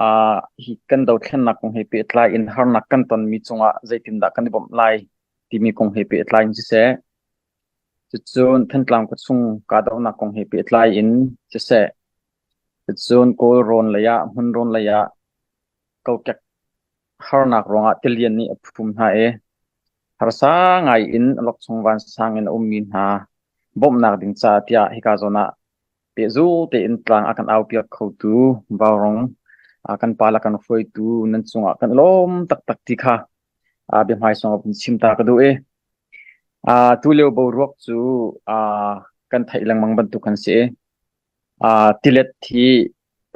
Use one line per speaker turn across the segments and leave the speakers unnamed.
Hi kan dothlennak kong he pehtlai in harnak kan tonmi cungah zeitindah kan i bawmh lai timi kong he pehtlai in siseh, cucun Thantlang khuachung kahdohnak kong he pehtlai in siseh, cucun Kawlrawn lei ah hmunrawn lei ah kokek harnak ruangah tilian nih a phum hna i harsa ngai in awlokchong vansang in a ummi hna bawmhnak ding caah tiah hika zawn ah pehzul tein tlang a kan aupiak khotu Vaurawng kan pa le kan hruaitu nan cungah kan i lawm taktak ti kha biahmai song ah vun chim ta ka duh i tulio boruak cu kan theih lengmang bantuk kan si i tilet hi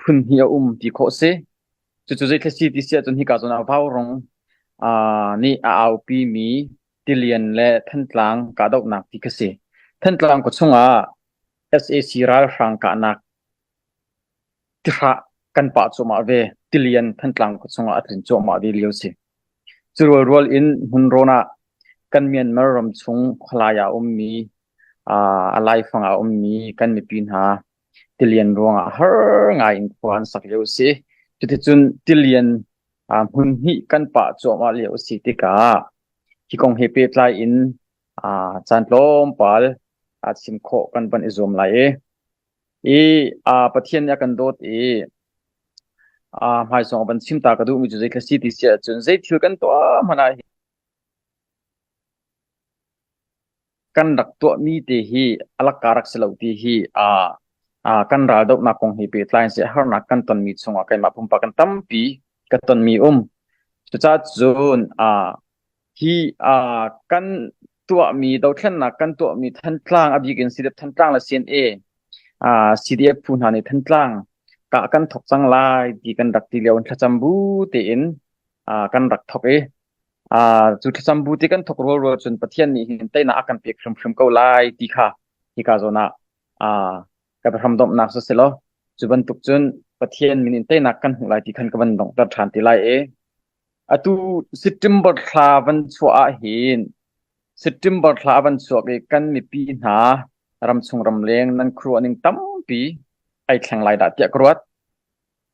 phun hnih a um ti khawh si. Cucu zeithil si ti si ahcun hika zawn ah Vaurawng nih a aupi mi tilian le Thantlang kahdohnak ti kha si. Thantlang khuachung ah sac ralhrang kahnak tihrah kan pah cuahmah ve. Tilian Thantlang khuachung ah a tlun cuahmah ve lio si. Cu rualrual in hmunrawn ah kan Myanmar ram chung khualai ah a ummi a laifang ah a ummi kan mipi hna tilian ruangah har ngai in khua an sak lio a si. Cuticun tilian hmun hnih kan pah cuahmah lio a si tikah hi kong he pehtlai in caan tlawmpal chim khawh kan van i zuam lai i i Pathian nih a kan dawt i hmaizong a van chim ta ka duhmi cu zeithil si ti si ahcun zeithil kan tuah hmanh ah kan rak tuahmi te hi a lakka rak si lo ti hi kan raldohnak kong he pehtlai in seh harnak kan tonmi chungah keimah pumpak kan tampi ka tonmi um. Cucaah cun hi kan tuahmi dothlennak kan tuahmi Thantlang a bik in CDF Thantlang le CNA CDF phu hna nih Thantlang kah kan thok cang lai ti kan rak ti lio in thlacam bu tein kan rak thok i cu thlacam bu ti kan thok rualrual cun Pathian nih hin teinak a kan pek hrimhrim ko lai ti kha hika zawn ah ka biahram domhnak cu si lo cu bantuk cun Pathian min in teinak kan hmuh lai ti khan ka van donghter ṭhan ti lai i Atu September thla van chuah ahhin September thla van chuak i kan mipi hna ramchung ramleng nan khuaruah ning tampi ai thleng lai dah tiah ka ruat.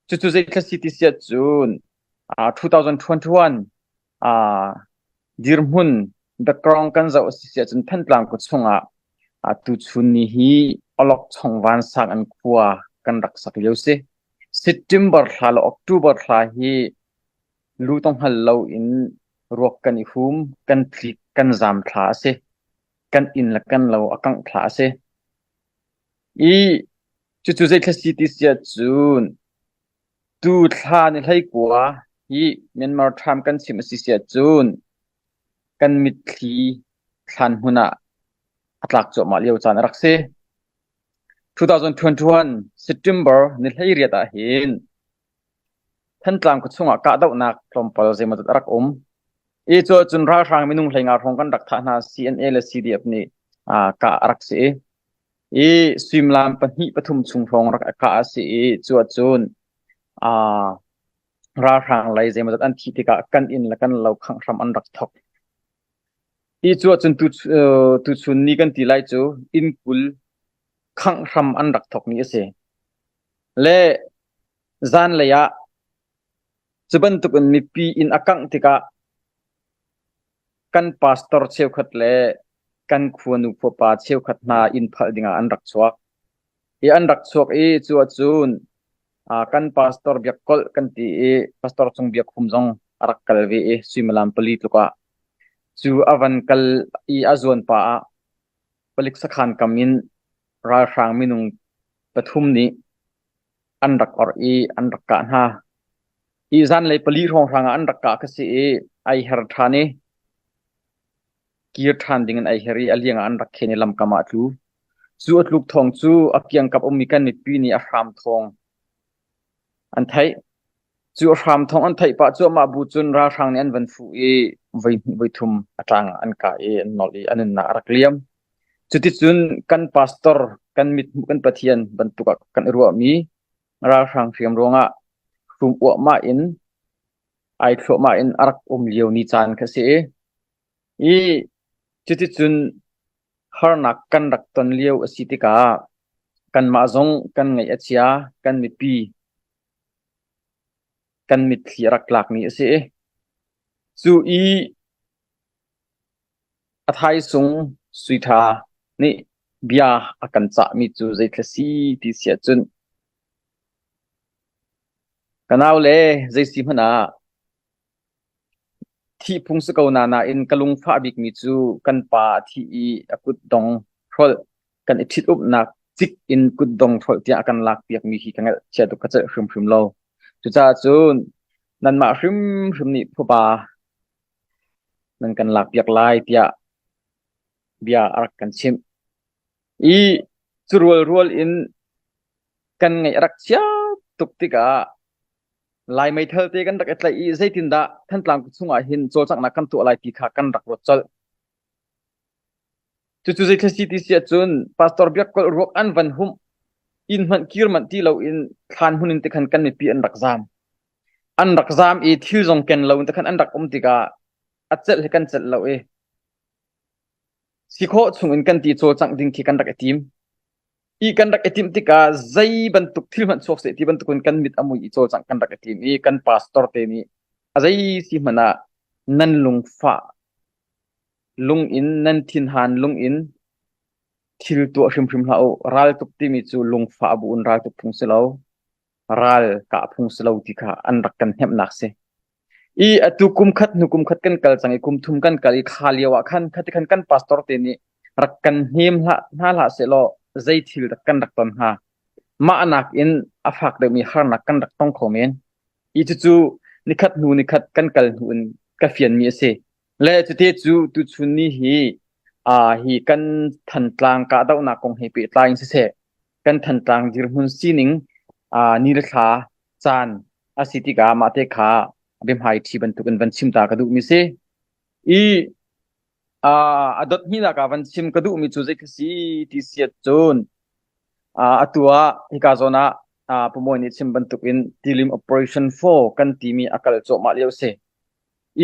Cucu zeithla si ti siah cun 2021 dirhmun background kan zoh a si siah cun Thantlang khua chungah tuchun ni hi awlokchong vansang an khua kan rak sak lio si. September thla le October thla hi lu tong hngal loin ruak kan i hum, kan tlik, kan zaam thla a si. Kan inn le kan lo a kangh thla a si. I cucu zeithla si ti si ahcun tu thla ni hleikua hi Myanmar Time kan chim a si si ahcun kan mitthli thlan hmun ah a tlak cuahmah lio caan a rak si. 2021 September ni 18 ah hin Thantlang khuachung ah kahdohnak tlawmpal zeimawzat a rak um. I cu ahcun ralhrang minung 15 hrawng kan rak thah hna CNA le CDF nih kah a rak si i i suimilam pahnih pathum chung hrawng rak kah a si i cu ahcun ralhrang lei zeimawzat an thih tikah kan inn le kan lo khangh hram an rak thok. Hi cu ahcun tuchun ni kan ti lai cu inn 20 khangh hram an rak thawkmi a si. Le zanlei ah cu bantukin mipi inn a kangh tikah kan pastor cheukhat le kan khuanu khuapa cheukhat hna inn phalh dingah an rak chuak. I an rak chuak i cu ahcun kan pastor biakkolh kan ti i pastor Cung Biak Hum zong a rak kal ve i suimilam pali tluk ah cu a van kal i a zuan pah ah palik sakhan kam in ralhrang minung pathum nih an rak orh i an rak kah hna. I zanlei pali hrawnghrang ah an rak kah ka si i ai her ṭhan i kir ṭhan ding in ai her i a liang ah an rak khen i lamkam ah a tlu. Cu a tluk thawng cu a kiangkap ummi kan mipi nih a hram thawng an theih. Cu a hram thawng an theih pah cuahmah bu cun ralhrang nih an van fuh i voi hnih voi thum a ṭang ah an kah i an nolh i a nunnak a rak liam. Cuticun kan pastor, kan mithmuh kan Pathian bantuk ah kan i ruahmi ralhrang hriam ruangah hrum uahmah in ai thluahmah in a rak um lio ni caan kha si i i cuticun harnak kan rak ton lio a si tikah kanmah zong kan ngaih a chia, kan mipi. kan mitthli a rak tlakmi a si i cu i a thaisung Sui Ṭha nih bia a kan cahmi cu zeithla si ti si ahcun ka naule zei si hmanh ah Thih phung si ko na nain ka lungfah bikmi cu kan pa a thih i a kutdong hrolh kan i ṭhitumnak cik in kutdong hrolh tiah a kan lakpiakmi hi ka ngaihchia tuk ka celh hrimhrim lo. Cucaah cun nanmah hrimhrim nih phuba nan kan lakpiak lai tiah bia a rak kan chimh. I cu rualrual in kan ngaih a rak chia tuk tikah Lai meithal te kan rak i tlaih i zeitindah Thantlang chungah hin cawlcanghnak kan tuah lai ti kha kan rak ruat colh. Cucu zeithil si ti si ahcun Pastor Biak Kolh ruak an van humh inn hmanh kir manh ti loin thlan hmun in tikhan kan mipi an rak zaam. An rak zaam i thil zong ken lo in tikhan an rak um tikah a celh hi kan celh lo i si khawh chung in kan ti cawlcangh ding khi kan rak i tim. I kan rak i timh tikah zei bantuk thil hmanh chuak seh ti bantukin kan mit a mui i cawlcangh kan rak i tim i kan pastor te nih a zei si hmanh ah nan lungfah lung in nan thinhan lung in thil tuah hrimhrim hlah u raltuk timi cu lungfah bu in raltuk phung si lo ral kah phung si lo ti kha an rak kan hnemhnak si. I atu kum khat hnu kum khat kan kal cang i kum thum kan kal i kha lio ah khan khati khan kan pastor te nih rak kan hnem hlah hna hlah sehlaw zei thil dak kan rak ton hnga. Mah nak in a fak deuhmi harnak kan rak tong kho men. I cucu nikhat hnu nikhat kan kal hnu in ka fianmi a si. Le cute cu tuchun ni hi uh, hi kan Thantlang kahdohnak kong he pehtlai in siseh kan Thantlang dirhmun sining uh, ni le thla caan a si tikah mah te kha biahmai ṭhi bantukin van chim ta ka duhmi si. I uh, a dot hnihnak ah van chim ka duhmi cu zei kha si ti siat cun uh, atu ah hika zawn ah uh, Pu Mawi nih chim bantukin Tilim Operation 4 kan timi a kal cuahmah lio si.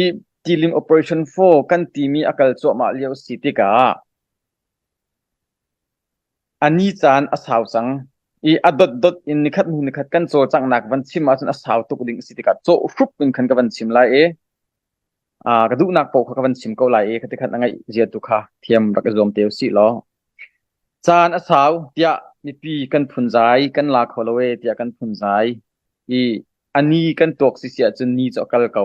I Tilim Operation 4 kan timi a kal cuahmah lio si tikah A ni caan a sau cang i a dotdot in nikhat hnu nikhat kan cawlcanghnak van chim ahcun a sau tuk ding a si tikah cawh hrup in khan ka van chim lai i ka duhnak paoh kha ka van chim ko lai i khati khan a ngaih zia tu kha thiam rak i zuam te usih law. Caan a sau tiah mipi kan phunzai kan la kho lo e tiah kan phunzai i a ni kan tuak si si ahcun ni cu a kal ko.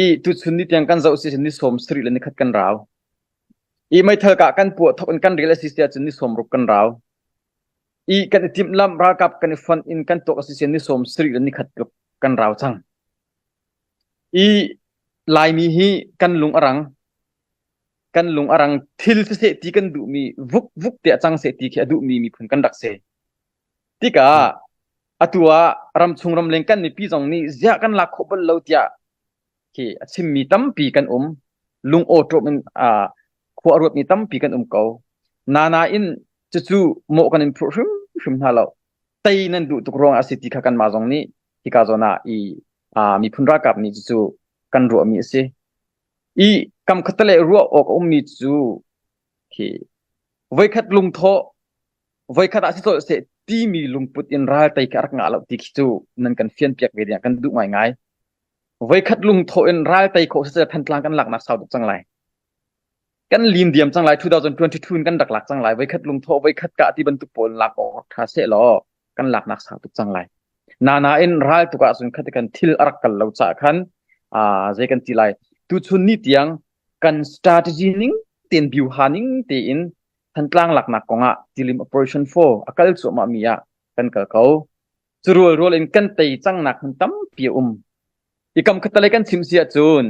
I tuchun ni tiang kan zoh si ni 70 le nikhat kan rau. I meithal kah kan puah thok in kan rel a si ahcun ni 60 kan rau. I kan i timhlamh ralkap kan i fonh in kan tuak a si ni 70 le nikhat tluk kan rau cang. I Laimi hi kan lung a rang. Kan lung a rang thil siseh ti kan duhmi vuk vuk tiah cang seh ti khi a duhmi miphun kan rak si. Tikah atu ah ramchung ramleng kan mipi zong nih ziah kan lak khawh bal lo tiah khi a chimmi tampi kan um. Lung awṭawm in uh, khua a ruatmi tampi kan um ko. Nanain cucu mawh kan in phurh hrimhrim hna lo. Tei nan duh tuk ruangah a si ti kha kanmah zong nih hika zawn ah i uh, miphun ralkap nih cucu kan ruahmi a si. I kam khattelei ruah awk a ummi cu khi voikhat lungthawh voikhat ah si colh seh timi lungput in ral tei khi a rak ngah lo ti khi cu nan kan fian piak ve ding ah kan duh ngaingai. Voikhat lungthawh in ral tei khawh siseh Thantlang kan laknak sau tuk cang lai. Kan lim diam cang lai 2022 in kan rak lak cang lai. Voikhat lungthawh voikhat kah ti bantuk pawl lak awk ṭha seh law kan laknak sau tuk cang lai. Nanain ral tuk ahcun khati kan thil a rak kal lo caah khan aa zei kan ti lai. Tuchun ni tiang kan strategy ning tein biuha ning tein Thantlang laknak kongah Tilim Operation 4 a kal cuahmah mi ah kan kal ko. Cu rualrual in kan tei cangnak hmun tampi a um. I kam khattalei kan chim si ahcun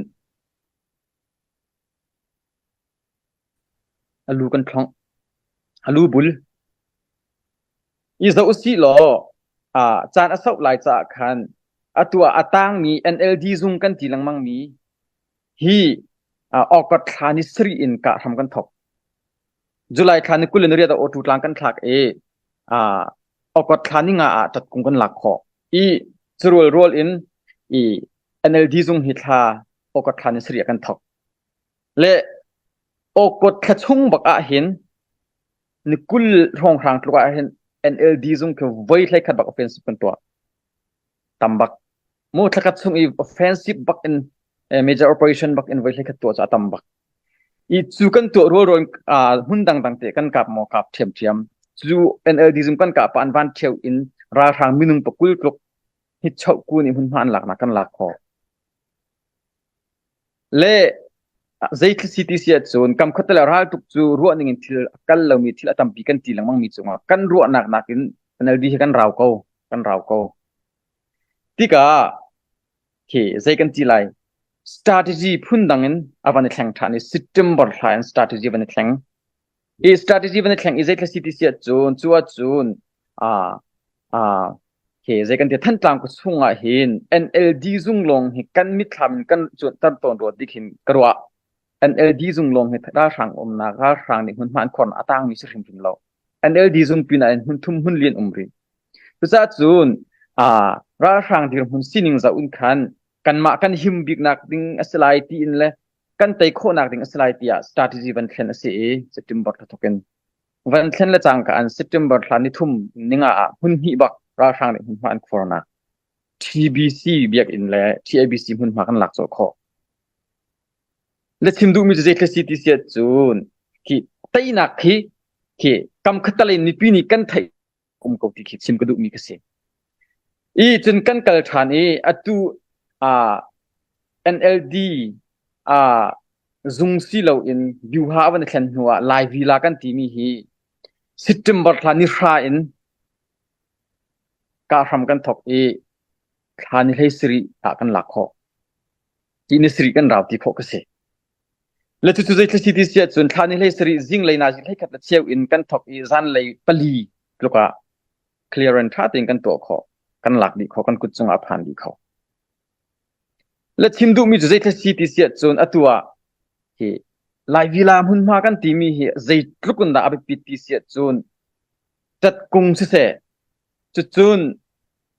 a lu kan thlongh. A lu bul. I zoh usih law ah caan a sauh lai caah khan atu ah a tangmi NLD zung kan ti lengmang mi hi August thla ni sarih in kah hram kan thok. July thla ni 28 ah auto tlang kan thlak i August thla ni nga ah ṭatkung kan lak khawh. I curual rual in i NLD zung hi thla August thla ni sarih ah kan thok. Le August thla chung bak ah hin ni 20 hrawnghrang tluk ah hin NLD zung khi voi hlei khat bak offensive kan tuah. Tam bak. Mu thlakhat chung i offensive bak in major operation bak in voi hlei khat tuah cu a tam bak. I cu kan tuah rualrual hmun dangdang te kan kap maw kap ṭhiamṭhiam. Cu NLD zum kan kah pa an van ṭheo in ralhrang minung pakul tluk hi choh ku nih hmunhma an laknak kan lak khawh. Le zei thil si ti si ahcun kam khat le raltuk cu ruah ning in thil a kal lomi thil a tampi kan ti lengmang mi cungah kan ruahnak nakin NLD hi kan rau ko kan rau ko. Tikah khi zei kan ti lai strategy phun dang in a van i thleng ṭhan i September thla in strategy van i thleng. I strategy van i thleng i zei thil si ti si ahcun cu ahcun ah ah khi zei kan ti Thantlang khua chung ah hin NLD zung lawng hi kan mitthlam in kan cuanter tawn rua ti khin ka ruah. NLD zung lawng hi ralhrang umnak ralhrang nih hmunhma an khuarnak a tangmi si hrimhrim lo. NLD zung pin ah hin hmun thum hmun lian um rih. Cucaah cun ah ralhrang dirhmun sining zoh in khan kanmah kan him biknak ding a si lai tiin le kan tei khawhnak ding a si lai tiah strategy van thlen a si i September thla thawk in van thlen le cangka an September thla nithum ninga ah hmun hnih bak ralhrang nih hmunhma an khuarnak TBC biakinn le TABC hmunhma kan lak cawh khawh. Na chim duhmi cu zei thil si ti si ahcun khi teinak khi khi kam khatal in mipi nih kan theih um ko ti khi chim ka duhmi ka si. I cun kan kal ṭhan i atu uh, NLD uh, zung si loin Byuha a van i thlen hnu ah Lai Vila kan timi hi September thla ni hra in kahram kan thok i thla ni hlei sarih ah kan lak khawh. Ti ni sarih kan rau ti khawh ka si. Le cucu zei thil si ti si ahcun thla ni hlei sarih zinglei nazi hlei khat le cheu in kan thok i zanlei pali tluk ah clearance ṭha tein kan tuah khawh. Kan lak dih khawh, kan kut cungah a phan dih kho. Le chim duhmi cu zei thil si ti si ahcun atu ah hi Lai Vila hmunhma kan timi hi zeitluk in dah a biapit ti si ahcun catkung siseh cucun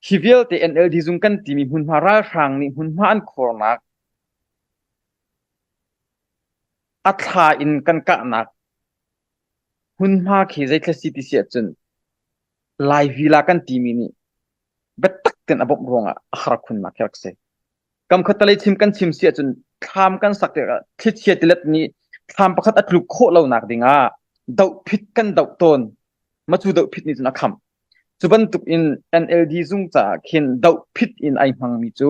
hi vialte NLD zung kan timi hmunhma ralhrang nih hmunhma an khuarnak A thla in kan kahnak hmunhma khi zeithil si ti si ahcun Lai vila kan timi nih biatak tein a bawmh ruangah a har khunnak khi rak si. Kam khatalei chim kan chim si ahcun thlam kan sak tikah thlichia tilet nih thlam pakhat a tluk khawh lonak dingah dohphit kan doh tawn. Macu dohphit nih cun a khamh. Cu bantuk in NLD zung caah khin dohphit in ai hmangmi cu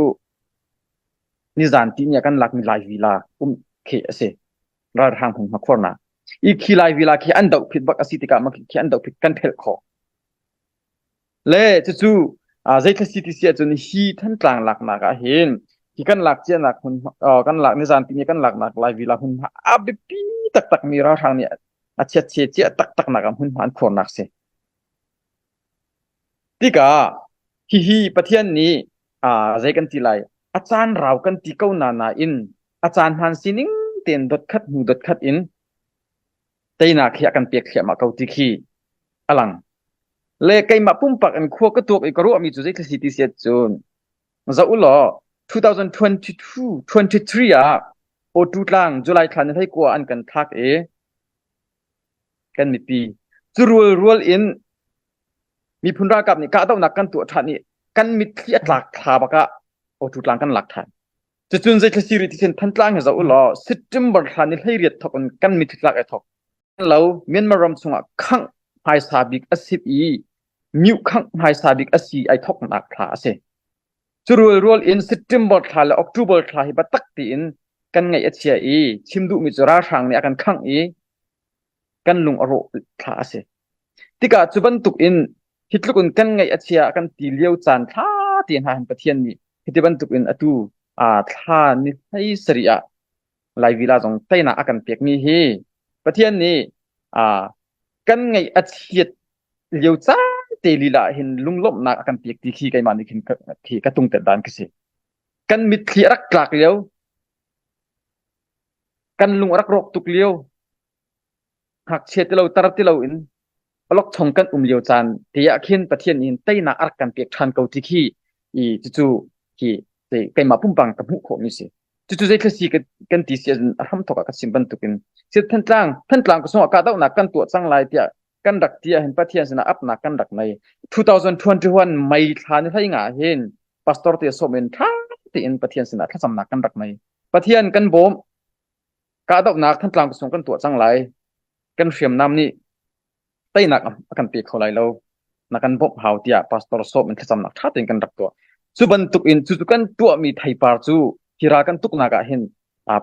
nizan ti ni ah kan lakmi Lai vila um khi a si. Ralhrang hung hmakhuarnak. I khi Lai vila khi an dohphit bak a si tikah ma khi an dohphit kan phelh khawh. Le cucu zeithil si ti si ahcun hi Thantlang laknak ah hin hi kan lak cianak hmun kan lak nizan ti ni kan laknak Lai vila hmun a biapi taktak mi ralhrang nih a chiat che cia taktak nak ah hmunhma an khuarnak si. Tikah hihi Pathian nih zei kan ti lai a caan rau kan ti ko na nain a caan hmaan sining tein dotkhat hnu dotkhat in teinak hi a kan pek thliahmah ko ti khi a lang. Le keimah pumpak in khua ka tuak i ka ruahmi cu zeithil si ti si ahcun zoh u law 2022 23 ah Awtu tlang July thla ni hlei kua an kan thlak i kan mipi cu rualrual in miphun ralkap nih kahdohnak kan tuah ṭhan i kan mitthli a tlak thla bak ah Awtu tlang kan lak ṭhan. Cucun zei thil si rih ti Thantlang hi zoh u law September thla ni 18 thok in kan mitthli tlak ai thok. Lo Myanmar ram chungah khangh hmaisa bik a si i myu khangh hmaisa bik a si ai thoknak thla a si. Cu rualrual in September thla le October thla hi biatak tiin kan ngaih a chia i chim duhmi cu ralhrang nih a kan khangh i kan lung a rawh thla a si. Tikah cu bantuk in hi tluk in kan ngaih a chia kan ti lio caan thla te hna hin Pathian nih hiti bantuk in atu thla ni hlei sarih ah Lai Vila zong teinak a kan pekmi hi Pathian nih kan ngaih a chiat lio caan te lila ah hin lunglawmhnak a kan pek ti khi keimah nih khin khi ka tungtet dan ka si. Kan mitthli a rak tlak lio, kan lung a rak rawk tuk lio, ngakchia ti lo tar ti lo in awlokchong kan um lio caan te ah khin Pathian nih teinak a rak kan pek ṭhan ko ti khi i cucu hi keimah pumpang ka hmuh khawhmi si. Cucu zeithil si kan ti si ahcun a hramthawk ah ka chim bantukin si Thantlang Thantlang ka sungah kahdohnak kan tuah cang lai tiah kan rak ti ahhin Pathian sinah apnak kan rak nei. 2021 May thla ni hlei nga hin pastor te sawm in ṭha tein Pathian sinah thlacamnak kan rak nei. Pathian kan bawm. Kahdohnak Thantlang sung kan tuah cang lai. Kan hriamnam nih teinak a kan pe kho lai lo. Na kan bawmh hau tiah pastor sawm in thlacamnak ṭha tein kan rak tuah. Cu bantuk in cu cu kan tuahmi theipar cu hi ral kan tuknak ah hin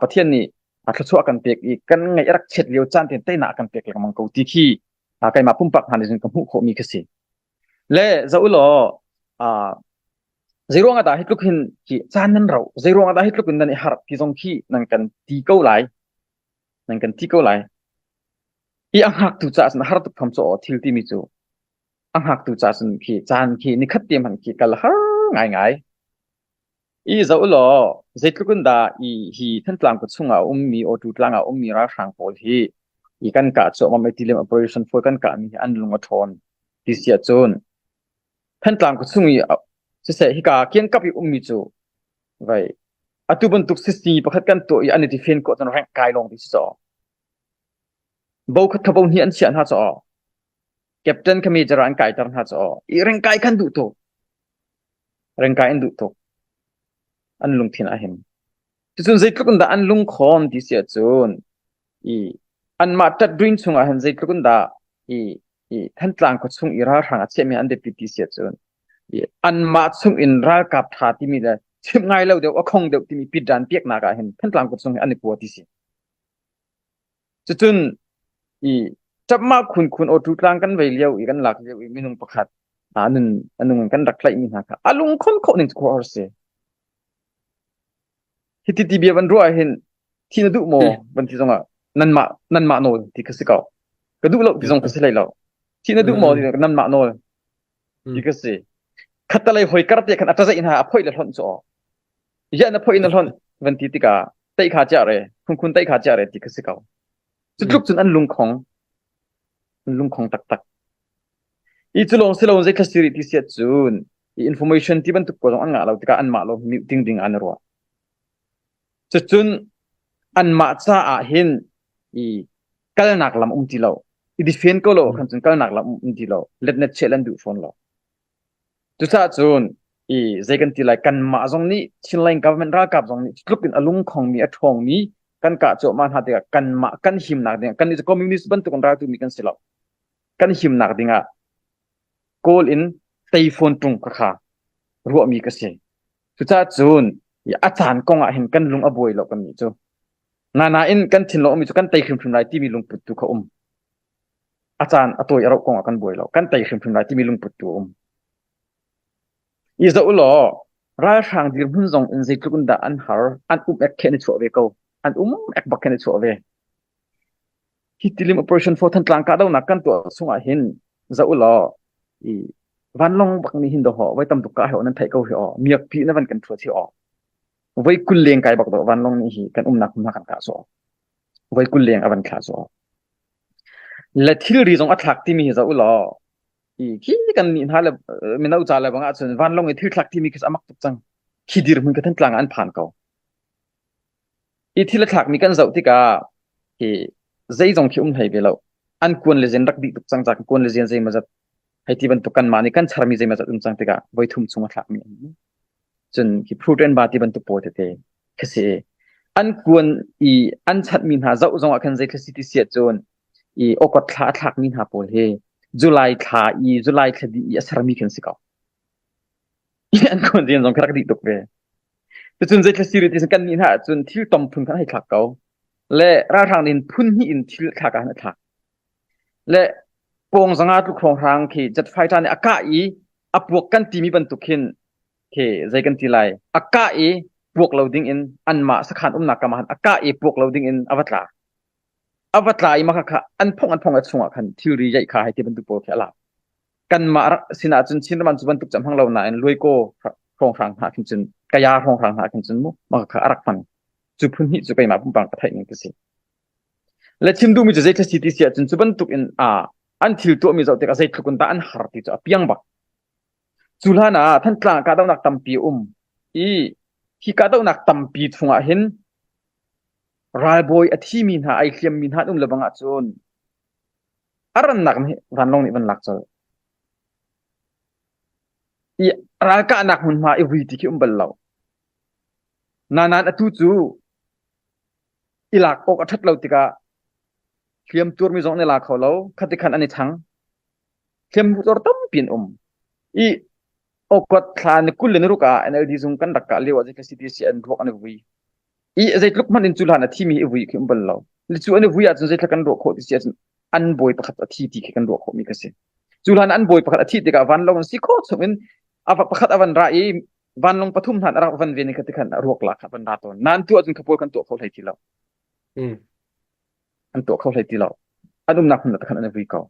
Pathian nih thluachuah kan pek i kan ngaih a rak chiat lio caan tein teinak a kan pek lengmang ko ti khi keimah pumpak hna nih cun ka hmuh khawhmi khi si. Le zoh u law zeiruang ah dah hi tluk hin hi caan nan rauh zeiruang ah dah hi tluk in nan i harh ti zong khi nan kan ti ko lai nan kan ti ko lai i a hngaktu caah cun a har tuk tham cu aw thil timi cu a hngaktu caah cun khi caan khi nikhat te hmanh khi kal har ngaingai I zoh u law zeitluk in dah i hi Thantlang khua chungah a ummi Awtu tlang ah a ummi ralhrang pawl hi i kan kah cuahmah i tilim operation fual kan kahmi hi an lung a ṭhawn ti si ahcun Thantlang khua chung i siseh hika kiangkap i ummi cu vai atu bantuk sisi pakhat kan tuah i an i tifen khawh cun rank kai lawng ti si caw. Bo khat kha bo hnih an chiah hna caw. Captain kha major ah an kaiter hna caw. I rank kai khan duh tuk. Rengkai an duh tuk. An lungthin ah hin. Cucun zeitluk in dah an lungkhawn ti si ahcun i anmah ṭatrin chungah hin zeitluk in dah i i Thantlang khua chung i ralhrang a chiahmi an biapi ti si ahcun i anmah chung in ralkap ṭha timi le chimh ngai lo deuh a khong deuh timi pitran piaknak ah hin Thantlang khua chung hi an i pua ti si. Cucun i ṭapmah khunkhun awṭu tlang kan vei lio i kan lak lio i minung pakhat a nun a nung in kan rak tlaihmi hna kha a lungkhon khawh ning cu khuaruahhar si. Hiti ti bia van ruah ahhin thi na duh maw van ti zongah nanmah nanmah nawl ti ka si ko. Ka duh lo ti zong ka si hlei lo. Thi na duh maw ti nanmah nawl ti ka si. Khattalei hoi kar te khan a ṭazaih hna a phoih le hlonh cu aw. Ya na phoih na hlonh van ti tikah teih kha chiah re khunkhun teih kha chiah re ti ka si ko. Cu tluk cun an lungkhong an lungkhong taktak. I cu lawng si lo zei thlasiri ti siat cun i information ti bantuk ko zong an ngah lo tikah anmah lo mute ding ding an ruah. Cucun anmah caah hin i kalnak lam um ti lo. I defend ko lo khan cun kalnak lam um ti lo. Letnet cheh lan duh fawn lo. Cucaah cun i zei kan ti lai kanmah zong nih Chinland government ralkap zong nih tluk in a lungkhongmi a ṭhawngmi kan kah cuahmah hna tikah kanmah kan himnak ding kan nih communist bantuk in raltumi kan si lo. Kan himnak ding ah Kawl in tei fawn ṭung ka kha ruahmi ka si. Cucaah cun a caan kong ah hin kan lung a buai lo kannih cu. Nain kan thinlung ummi cu kan tei hrimhrim lai timi lungput tu kha um. A caan a tawi a rauh kong ah kan buai lo. Kan tei hrimhrim lai timi lungput tu a um. I zoh u law ralhrang dirhmun zong in zeitluk in dah an har, an um ek khen i chuah ve ko. An um ek bak khen i chuah ve. Hi tilim operation for Thantlang kahdohnak kan tuah chungah hin zoh u law i vanlawng bak nih hin dawh voi tam tuk ka he nan theih ko hi aw miak pi na van kan thuat hi aw voi 20 leng kai bak do vanlawng nih hi kan umnak hmun kan kah so voi 20 leng a van thla so le thilri zong a thlak timi hi zoh u law i khi kan nih hna le mino ca le bang ahcun vanlawng i thil thlak timi khi amak tuk cang khi dirhmun ka Thantlang ah an phan ko i thil a thlakmi kan zoh tikah hi zeizong khi um hlei ve lo an kuan le zen rak dih tuk cang ca kuan le zen zeimawzat hei ti bantuk kanmah nih kan charmi zeimawzat um cang tikah voi thum chung a thlakmi an cun khi protein ba ti bantuk pawl tete khi si an kuan i an chanhmi hna zoh zong ah khan zei thil si ti si ahcun i August thla a thlakmi hna pawl hi July thla i July thla dih i a sermi khin si ko an kuan rian zong kha rak dih tuk ve Cucun zei thil si rih ti kan nih hna ahcun thil tom phun khan hei thlak ko le ralhrang nih phun hnih in thil thlak ah a thlak le pawng zanga tluk hrawnghrang khi jet fighter nih a kah i a puak kan timi bantuk khin khi zei kan ti lai a kah i puak lo ding in anmah sakhan umnak kam ah a kah i puak lo ding in a va tla a va tla i mah kha an phong an phong a chungah khan thilri yaih kha hei ti bantuk pawl khi a lak kanmah sinah cun Chin ram cu bantuk cam hang lo nain Luaikaw hrawnghrang hna khin cun Kaya hrawnghrang hna khin cun mu mah kha a rak hman cu phun hnih cu keimah pumpak ka theih ning ka si le chim duhmi cu zei thil si ti si ahcun cu bantuk in a an thil tuahmi zoh tikah zeitluk in dah an har ti cu a piang bak cu hlan ah Thantlang kahdohnak tampi um i hi kahdohnak tampi chungah hin ralbawi a thimi hna ai hliammi hna an um le bang ahcun a rannak nih vanlawng nih van lak colh. I Ralkahnak hmunhma i vui ti khi um bal lo. Nain atu cu i lak awk a ṭhat lo tikah hliam tuarmi zong an i la kho lo. Khati khan an i chang. Hliam tuar tampi an um. I August thla ni 20 le ni ruk ah NLD zung kan rak kah lio ah zeitluk CTC an ruak an i vui. I zeitluk hmanh in cu hlan a thimi hi i vui khi um bal lo. Le cu an i vui ahcun zeitluk kan ruah khawh ti si ahcun an bawi pakhat a thi ti khi kan ruah khawhmi kha si. Cu hlan an bawi pakhat a thih tikah vanlawng in si khawh chung in a pakhat a van ra i vanlawng pathum hlan a rak van ve ni kha ti khan ruak la kha van ra tawn. Nan tu ahcun kha pawl kan tuah kho hlei ti lo. An tuah kho hlei ti lo. An umnak hmun ah khan an i vui ko.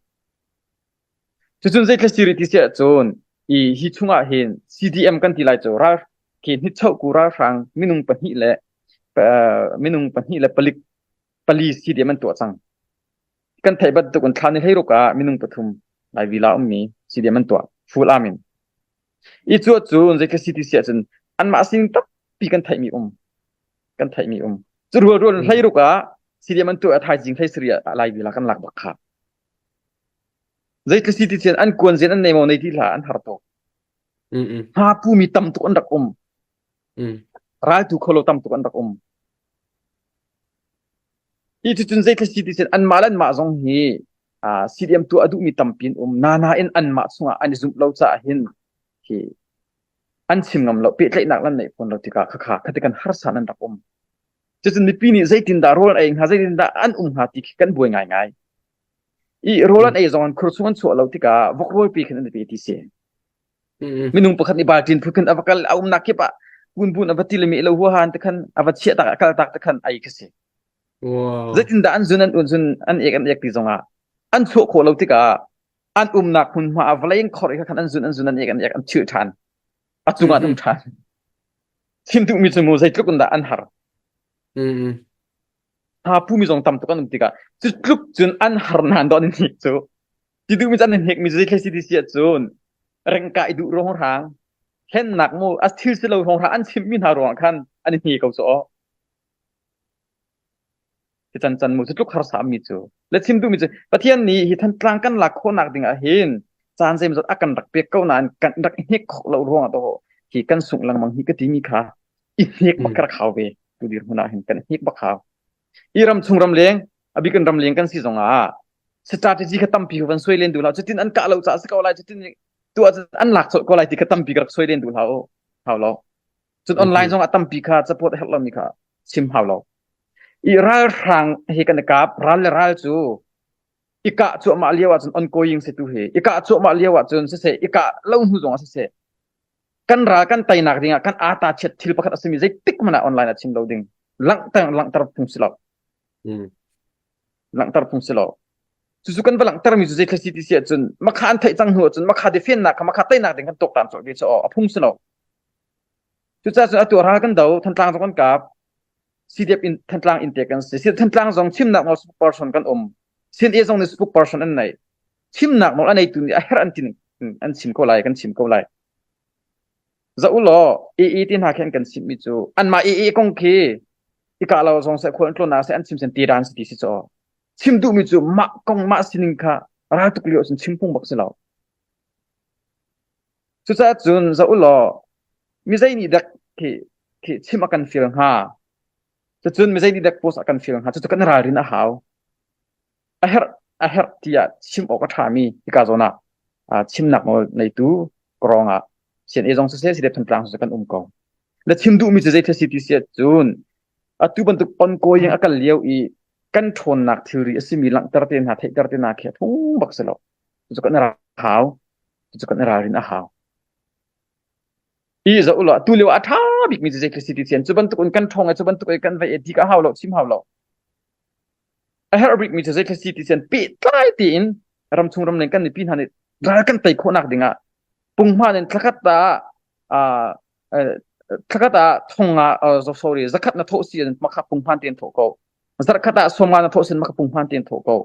Cucun zeitluk si rih ti si ahcun i hi chungah hin CDM kan ti lai cu ral khi hnichohku ralhrang minung pahnih le minung pahnih le palik pali CDM an tuah cang. Kan theih bantuk in thla ni hleiruk ah minung pathum Lai Villa ummi CDM an tuah full arm in. I cu ahcun zeitluk si ti si ahcun anmah sining tampi kan theihmi um. Kan theihmi um. Cu rual rual hleiruk ah CDM an tuah thaizing hlei sarih ah Lai Villa kan lak bak kha. Zeitluk si ti cun an kuan zen an nei maw nei ti hlah an har tuk. Hma pumi tam tuk an rak um. Raltu kholo tam tuk an rak um. Hi cucun zeitluk si ti cun anmah le anmah zong hi CDM tuah a duhmi tampi an um. Nana in anmah chungah an i zumh lo caah hin hi an chim ngam lo pehtlaihnak lan neih fawn lo tikah khakha khati kan harsa nan rak um. Cucun mipi nih zeitindah rawl an ei hnga zeitindah an um hnga ti khi kan buai ngaingai. I rawl an ei zong an khur chung an chuah lo tikah vok rawl pi khin an i pe ti si. Minung pakhat nih balṭin phut khin a va kal a umnak kip ah kunbun a va ti le meh lo huahan te khan a va chiah tak a kal tak te khan ei khi si.
Wow.
Zeitindah an zun an un zun an ek an ek ti zongah an chuah khawh lo tikah an umnak hmunhma ah vawlei in khor i khan an zun an zun an ek an ek an chilh ṭhan. A cungah an um ṭhan. Chim duhmi cu mu zeitluk in dah an har. Hna pumi zong tam tuk an um tikah cu tluk cun an har nan dawh an hnik cu. Ti duhmi cu an hnek mi zei thlei si ti si ahcun rengka i duh ruang hrang hlennak mu a thil si lo ruang hrang an chimmi hna ruangah khan an i hne ko cu aw. Ti can can mu cu tluk harsa mi cu. Le chim duhmi cu Pathian nih hi Thantlang kan lak khawhnak ding ah hin caan zeimawzat a kan rak pek ko nain kan rak i hnek khawh lo ruangah to hi kan sungh lengmang hi ka timi kha i hnek bak ka rak hau ve tu dirhmun ah hin kan i hnek bak hau. I ram chung ram leng a bik in ram leng kan si zong ah strategy kha tampi van suai len duh hlah cutin an kah lo caah si ko lai cutin tu ah an lak colh ko lai ti kha tampi ka rak suai len duh hlah hau lo. Cun online zong ah tampi kha support a herh lomi kha chim hau lo. I ralhrang he kan i kap ral le ral cu i kah cuahmah lio ahcun ongoing si tu hi i kah cuahmah lio ahcun siseh i kah lo hnu zong ah siseh kan ral kan teinak ding ah kan ata chiat thil pakhat a simi zeitik hmanh ah online ah chim lo ding langhter langhter phung si lo langhter phung si lo cucu kan va langhter mi cu zei thil si ti si ahcun makha an theih cang hnu ahcun makha defennak kha makha teinak ding kan tuaktan colh ve cu a phung si lo Cucaah cun atu ral kan do, Thantlang zong kan kap. CDF in Thantlang in te kan si. Thantlang zong chimnak nawl spokesperson kan um. CNA zong nih spokesperson an nei. Chimnak nawl a neitu nih a herh an tin an chim ko lai, kan chim ko lai. Za u law AA ti hna khi an kan chimmi cu anmah AA kong khi i kah lo zong seh khual an tlawn seh an chim sen ti dan si ti si caw. Chim duhmi cu mah kong mah sining kha raltuk lio cun chim phung bak si lo. Cucaah cun zoh u law mizei nih dek khi, khi chim a kan fial hnga? Cucun mizei nih dek post a kan fial hnga? Cucu kan ralrin a hau. A herh, a herh tiah chim awk a ṭhami hika zawn ah chimnak nawl neitu kawrong ah CNA zong siseh, CDF Thantlang siseh kan um ko. Na chim duhmi cu zei thil si ti si ahcun atu bantuk ongoing a kal lio i kan ṭhawnnak thilri a simi langhter te hna, theihter te hna khi a phung bak si lo. Cucu kan i hau. Cucu kan i ralrin a hau. I zoh ulaw tu lio a ṭha bikmi cu zei si ti sian cu bantuk in kan ṭhawng i cu bantuk in kan vei i ti ka hau lo chim hau lo. A herh bikmi cu zei si ti sian pehtlai tein ramchung ramleng kan mipi hna nih ral kan tei khawhnak dingah punghman in thlakhat ah thlakhat ah thong ah sorry zakhat na thawh si makha punghman tein thawh ko zarkhat ah sawmnga na thawh sin makha punghman tein thawh ko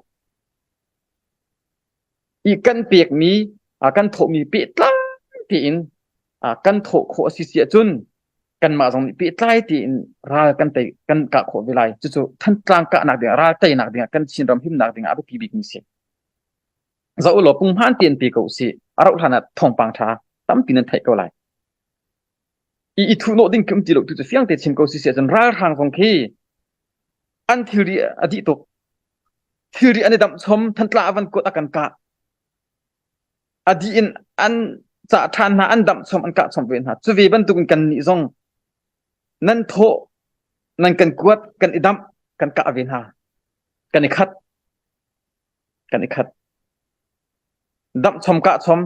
I kan pekmi kan thawhmi pehtlai tein kan thawh khawh a si si ahcun kanmah zong nih pehtlai tein ral kan tei kan kah khawh ve lai. Cucu Thantlang kahnak dingah ral teinak dingah kan Chinram himnak dingah a biapi bikmi si. Zoh ulaw punghman tein pe ko usih. A rauh hlan ah thawngpang ṭha tampi nan theih ko lai. I i thuhnawh ding khi um ti lo tu cu fiang te chim ko si si ahcun ralhrang zong khi an thilri a dih tuk. Thilri an i damh chom, Thantlang a van kuat a kan kah. A dih in an cah ṭhan hna, an damh chom, an kah chom ve hna. Cu ve bantuk in kannih zong nan thawh, nan kan kuat, kan i damh, kan kah ve hna. Kan i khat. Kan i khat. Damh chom kah chom,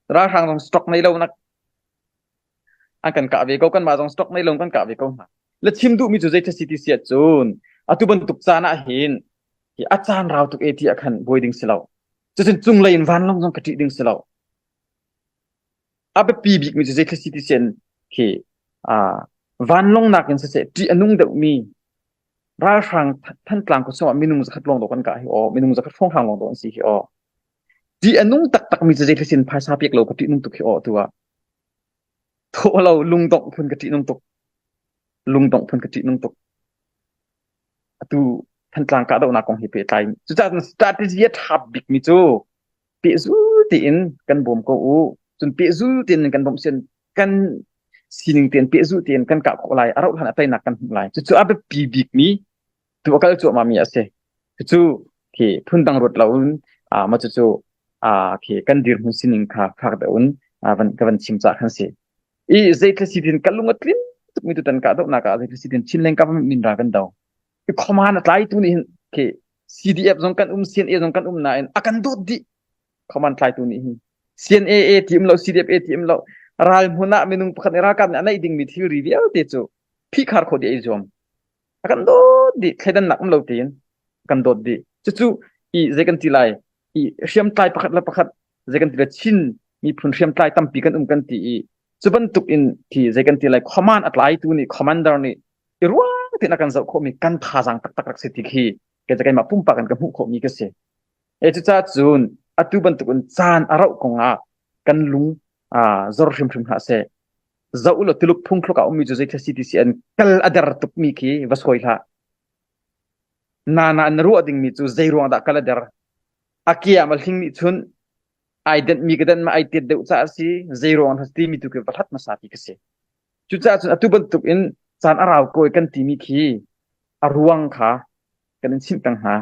ralhrang zong stock nei lo nak an kan kah ve ko kanmah zong stock nei lo kan kah ve ko hna le chim duhmi cu zei si ti si ahcun atu bantuk caan ah hin hi a caan rau tuk e ti ah khan buai ding si lo cucun cunglei in vanlawng zong ka ṭih ding si lo a biapi bikmi cu zei si ti sian khi a vanlawng nakin siseh ṭih a nung deuhmi ralhrang Thantlang khua chungah minung zakhat lawng dawh kan kah hi aw minung zakhat hrawnghrang lawng dawh an si hi aw ṭih a nung taktakmi cu zei sin phaisa pek lo ka ṭih nung tuk hi aw tu ah Thawh lo lungdongh phun ka ṭih nung tuk. Lungdongh phun ka ṭih nung tuk. Atu Thantlang kahdohnak kong he pehtlai in. Cucaah cun strategy a ṭha bikmi cu pehzul tein kan bawm ko u. Cun pehzul tein kan bawmh sian kan sining tein pehzul tein kan kah khawh lai. A rauh hlan ah teinak kan hmuh lai. Cucu a biapi bikmi tu a kal cuahmah mi a si. Cucu khi phundang ruat loin ah mah cucu ah khi kan dirhmun sining kha fak deuh in van ka van chim cah khan si. I zeitluk si tin ka lung a tlin tukmi tutan kahdohnak ah zeitluk si tin Chinland government min ra kan do. I command a tlaitu nih hin khi CDF zong kan um CNA zong kan um nain a kan dawt dih command tlaitu nih hin CNA ti um lo CDF ti um lo ral hmun ah minung pakhat nih ralkap nih a neih dingmi thilri vialte cu phihkhar khawh dih ai zuam. A kan dawt dih thleidannak um lo tein a kan dawt dih cucu i zei kan ti lai i hriamtlai pakhat le pakhat zei kan ti lai Chin miphun hriamtlai tampi kan um kan ti i cu bantuk in khi zei kan ti lai command a tlaitu nih commander nih i ruang tein a kan zoh khawhmi kan thazaang taktak rak si ti khi kei keimah pumpak in ka hmuh khawhmi ka si. E cucaah cun atu bantuk in caan a rauh kong ah kan lung zor hrimhrim hlah seh. Zoh ulaw Tuluk phungthluk ah ummi cu zei si ti si an kal a der tukmi khi va sawi hlah. Nana na ruah dingmi cu zei ruang dah kal a der? A ke ah ma hling nih chun ai denh mi ka denh ma ai tet deuh caah a si zei ruang dah timi tu khi va hlat hmasa ti ka si. Cucaah cun atu bantuk in caan a rau ko i kan timi khi a ruang kha kan in chimh peng hna.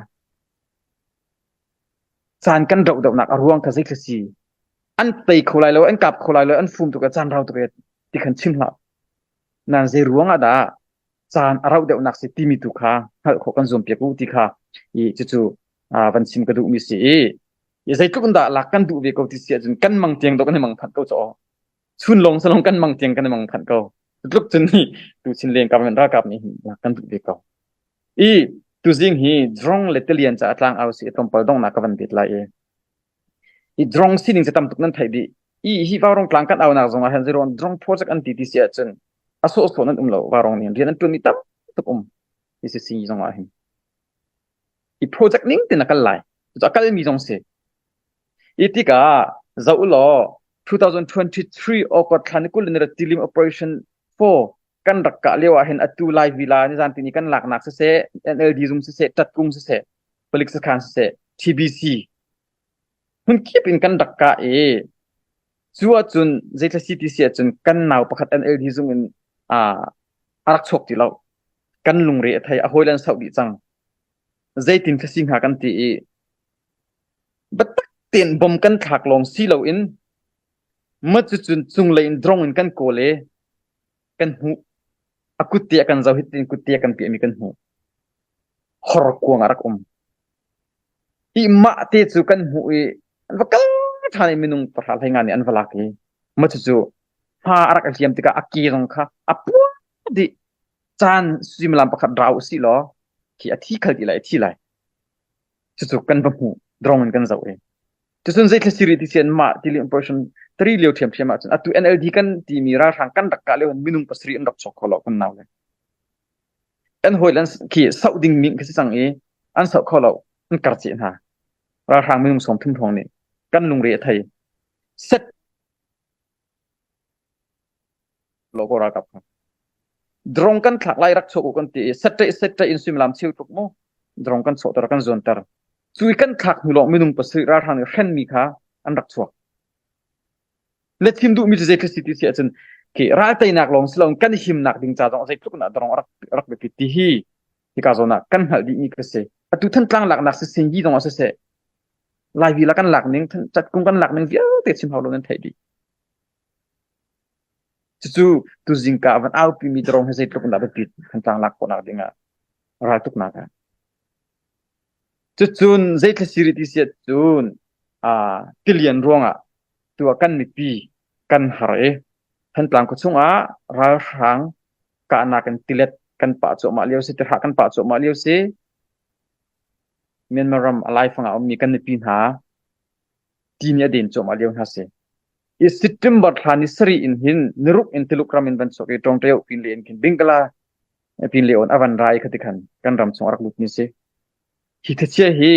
Caan kan doh dohnak a ruang kha zei khi si? An tei kho lai lo, an kap kho lai lo, an fum tuk i caan rau tuk i ti khan chim hlah. Nan zei ruang ah dah caan a rauh deuhnak si timi tu kha hngalh khawh kan zuampiak u ti kha i cucu van chim ka duhmi si i i zeitluk in dah lak kan duh ve ko ti si ahcun kan mang tiang dawh kan i mang phanh ko caw. Chun lawng salong kan mang tiang kan i mang phanh ko. Tluk cun hi tu chin leng government ralkap nih hin lak kan duh ve ko. I tuzing hi drong le tilian ca tlang au si tlawmpal donghnak ka van bet lai i I drong sining cu tam tuk nan theih dih. I hi Vaurong tlang kan aunak zong ah hin zeiruang drong project an ti ti si ahcun a sawhsawh nan um lo Vaurong nih rian an ṭuanmi tam tuk um hi si si zong ah hin. I project ning tin a kal lai. Cucu a kalmi zong si. I tikah zoh ulaw 2023 August thla ni 20 ni tilim operation 4 kan rak kah lio ah hin atu Lai Villa nizan tini kan laknak siseh NLD zung siseh Tatkung siseh palik sakhan siseh TBC hmunkip in kan rak kah i cu ahcun zeithla CTC ahcun kan nau pakhat NLD zung in a rak chuak ti lo kan lungre a thei a hawi le an sauh dih cang zeitin thla si hnga kan ti i biatak tein bom kan thlak lawng si loin ma cucun cunglei in drone in kan kawl i kan hmuh a kut te a kan zoh hitin kut te a kan piahmi kan hmuh horkuang a rak um. I mah te cu kan hmuh i an va kal ṭhan i minung pahra hlei nga nih an va lak i mah cucu hma a rak hliam tikah a ke zong kha a puak dih. Caan suimilam pakhat ra u sih law khi a thi khal ti lai a thi lai. Cucu kan va hmuh drone in kan zoh i Cucun zei thlasiri ti si an mah tili operation tari lio ṭhiamṭhiam ahcun atu NLD kan timi ralhrang kan rak kah lio hin minung pasarih an rak chawk kho lo kan nau le. An hawi le khi sauh ding mi khi si cang i an sauh kho lo an kar cheh hna. Ralhrang minung 30 hrawng nih kan lungre a thei. Set logo ralkap kha. Drone kan thlak lai rak chuak u kan ti i set set in suimilam cheu tluk mu drone kan chuahter kan zuanter. Cu i kan thlak hnu lawng minung pasarih ralhrang nih hrenmi kha an rak chuak. Na thim duhmi cu zei si ti si ahcun Khi ral teinak lawng si loin kan himnak ding ca zong zeitluk in dah rak rak biapit ti hi hika zawn ah kan hngalh dihmi ka si. Atu Thantlang laknak siseh hi zong ah siseh Laivi la kan lak ning catkung kan lak ning vialte chim hau lo nan theih dih. Cucu tu zingka van aupi mi drone he zeitluk in dah biapit Thantlang lak khawhnak ding ah raltuknak ah. Cucun zeithla si rih ti si ahcun tilian ruangah tuah kan mipi kan har i Thantlang khuachung ah ralhrang kahnak in tilet kan pah cuahmah lio si, tirhah kan pah cuahmah lio si. Myanmar ram a laifang ah ummi kan mipi hna ti nih a den cuahmah lio hna si. I September thla ni sarih in hin niruk in Tuluk ram in van chuak i Tawngṭeo pin le in khin Bingkala pin le on a van ra i khati khan kan ram chung a rak lut mi si. Hi thachia hi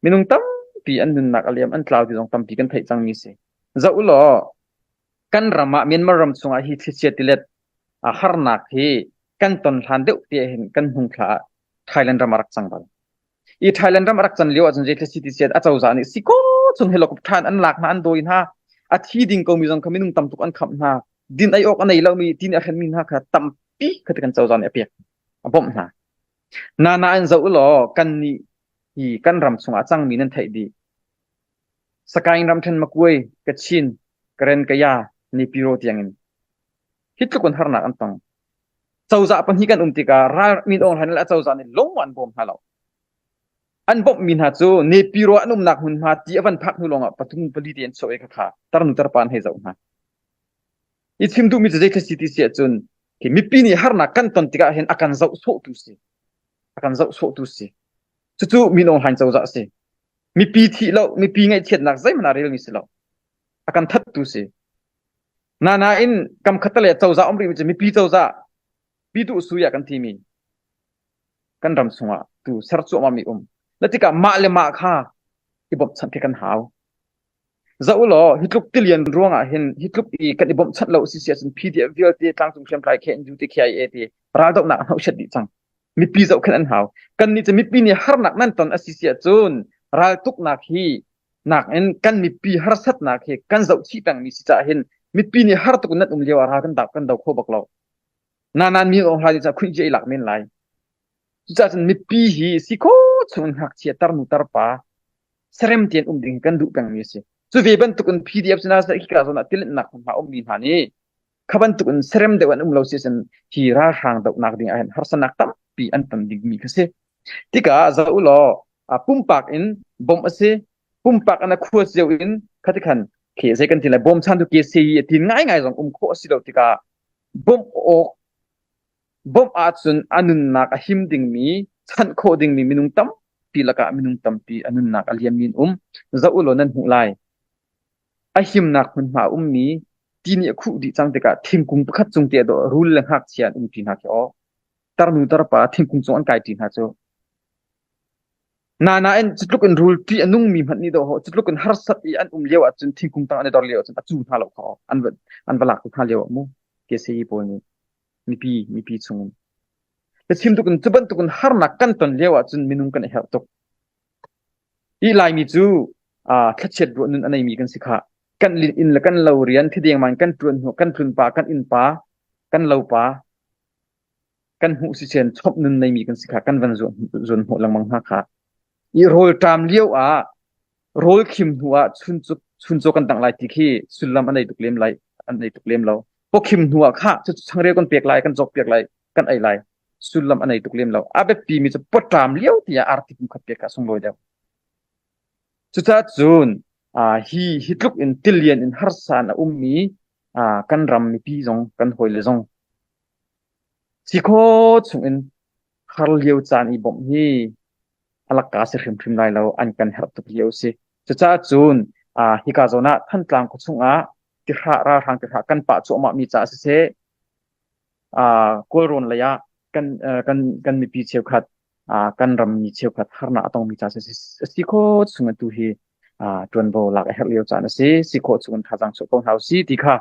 minung tampi an nunnak a liam an tlau ti zong tampi kan theih cangmi si. Zoh u law kan ram ah Myanmar ram chungah hi thlichia tilet a harnak hi kan ton hlan deuh te hin kan hnung thla ah Thailand ram a rak cang bal. I Thailand ram a rak can lio ahcun zei thil ti siat a cozah nih siko chung helicopter than an lak hna an dawi hna a thi ding ko mi zong kha minung tam tuk an khamh hna din ei awk a nei lomi tin a hren mi hna kha tampi kha kan cozah nih a pek a bawmh hna na na an zoh law kan nih hi kan ram chungah cangmi nan theih dih Sakaing ramthen Makuai Kachin Karen Kaya Nipiro tiangin hi tluk in harnak an tong cozah pahnih kan um tikah ral min Aung Hlaing le a cozah nih lung an bawm hna lo. An bawmhmi hna cu Nepiro an umnak hmunhma ti a van phak hnu lawngah pathum pali te an chuah i khakha tarnu tarpa an hei zoh hna. I chim duhmi cu zei si ti si ahcun khi mipi nih harnak kan ton tikah hin a kan zoh sawhtu si. A kan zoh sawhtu si. Cucu Min Aung Hlaing cozah a si. Mipi thih lo, mipi ngaihchiatnak zeihmanh a relmi si lo. A kan thattu si. Nanain kam khat le cozah um rihmi cu mipi cozah pitu suya kan timi kan ram chungah tu ser cuahmah mi um. Na tikah mah le mah kha i bawmhchanh khi kan hau. Zoh law hi tluk tilian ruangah hin hi tluk i kan i bawmhchanh lo si si ahcun PDF vialte tlangcung hriamtlai KNU te KIA te raldohnak a hnohset dih cang. Mipi zohkhenh an hau. Kan nih cu mipi nih harnak nan ton a si si ahcun raltuknak hi nakin kan mipi harsatnak hi kan zoh chih pengmi si caah hin mipi nih har tuk in nan um lio ah ral kan dap kan do kho bak lo. Na nan mi ong hlai ca khuih i lak men lai. Cucaah cun mipi hi si kho chung in ngakchia tarnu tarpa serem tian um ding kan duh pengmi a si. Cu ve bantuk in PDF cu na hika zawn ah tilinhnak hmunhma ummi hna nih kha bantuk in serem deuh an um lo si cun hi ralhrang dohnak ding ah hin harsanak tampi an ton dingmi kha si. Tikah zoh u law pumpak in bawmh a si pumpak in a khua cio in khati khan khi zei kan ti lai bawmchan tu ke se i tin ngaingai zong um khawh a si lo tikah bawmh awk bawmh ahcun a nunnak a him dingmi chanh khawh dingmi minung tampi lakah minung tampi a nunnak a liammi an um zoh u law nan hmuh lai a himnak hmunhma a ummi ti nih a khuh dih cang tikah thingkung pakhat cung te dawh rul le ngakchia an umṭi hna khi aw tarnu tarpa thingkung cung an kai ṭi hna cu Nanain cutluk in rulpi a nungmi hmanh nih dawh cutluk in harsat i an um lio ahcun thingkung tang an i dor lio ahcun a cu hna lo kha an va an va lak hna lio ah mu KCE pawl nih mipi mipi chungin ka chim tuk in cu bantuk in harnak kan ton lio ahcun minung kan i herh tuk i Laimi cu thlachiat ruah nun a neimi kan si kha kan inn le kan lo rian thideng man kan ṭuan hnu kan tlun pa kan inn pa kan lo pa kan hmuh si sen chomh nun neimi kan si kha kan van zuan hnawh lengmang hna kha i rawl ṭam lio ah rawl khim hnu ah chuncaw chuncaw kan dangh lai ti khi sullam a nei tuk lem lai an nei tuk lem lo pawkhim hnu ah kha cu changreu kan pek lai kan cawk piak lai kan ei lai sullam a nei tuk lem lo a biapi mi cu pawṭam lio tiah arti pum khat pek kha sunglawi deuh cucaah cun hi hi tluk in tilian in harsa in a ummi kan ram mipi zong kan hawile zong Si khawh chungin har lio caan i bawmh hi a lakka si hrimhrim lai lo, an kan herh tuk lio a si. Cucaah cun hika zawn ah Thantlang khua chungah tihrah ralhrang tihrah kan pah cuahmahmi caah siseh, Kawlrawn lei ah kan, kan, kan mipi cheukhat, kan rammi cheukhat harnak a tongmi caah siseh, a si khawh chung atu hi ṭuanvo lak a herh lio caan a si. Si khawh chung in thazaang chuah ko hna usih ti kha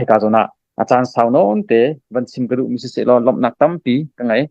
hika zawn ah a caan sau nawn te van chim ka duhmi siseh law lawmhnak tampi ka ngei.